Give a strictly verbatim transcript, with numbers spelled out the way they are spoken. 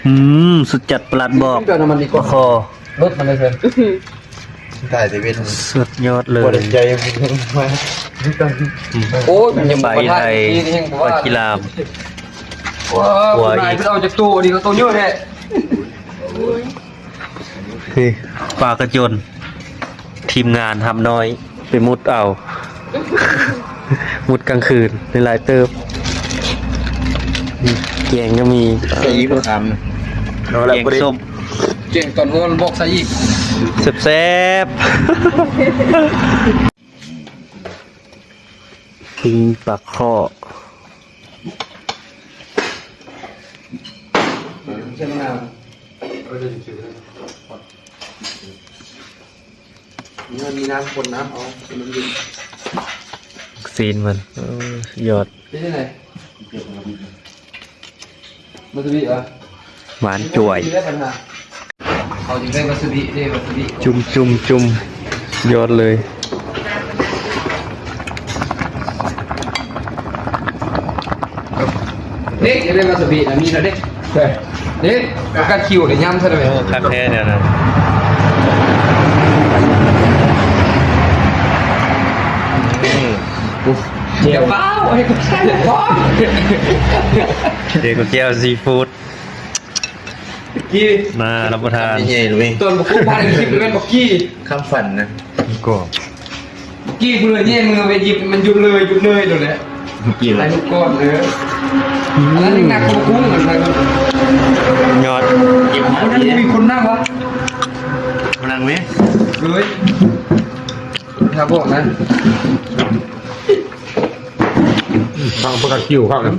อืม สุดจัดประหลัดบอก เติมน้ำมันดีกว่า คอ รถมันเลยเชิญ ถ่ายแต่เว้น สุดยอดเลย ปวดใจ โอ้ย มันยัง ไป บ่ทัน ไทย นี่ยัง ไป ว่า กีฬา ว้าว หัวอีก นายเพิ่นเอาจากตู้นี่ก็ตู้เยอะแท้ นี่ ปลากระจน ทีมงานหำน้อย ไปมุดเอา มุดกลางคืน หลายๆเติบ นี่ แกงก็มี ใส่อีกบ่คำ เอาละ แกงส้ม แกงตอนหัวมันบอกใส่อีก แซ่บๆ ปิ้งปลาข้อ มันมีน้ำคนน้ำเอา มันเย็น ซีนมัน เออ ยอด เป็นยังไง วาซาบิเหรอ หวานจ่วย มีได้ปัญหา เขาจึงได้วาซาบิ ได้วาซาบิ จุ่มจุ่มจุ่ม ยอดเลย เด็กจะได้วาซาบินะ มีแล้วเด็ก เด็ก กัดคิวเดี๋ยวยำซะเลย โอ้ คักแท้เนี่ยนะ อืม อย่าเฝ้าให้กูใส่ก่อน เดี๋ยวกูแจ่วซีฟู้ด กี้ มารับประทาน ใหญ่เลย ตอนบอกว่าในคลิปเป็นบอกกี้ ข้ามฝันนะ ก็ กี้กูเลยเนี่ย มึงเอาไปหยิบ มันหยุดเลย หยุดเลยเดี๋ยวแหละ กี้ ใส่ ละ ทุกก้อนเลย อันนั้นยังหนักกว่ากุ้งเหมือนกัน ยอด เก็บหา วันนั้น ที่ มีคนนั่งวะ มานั่งไหม เลย ครับผมนะ ฟังพวกคิวครับนะ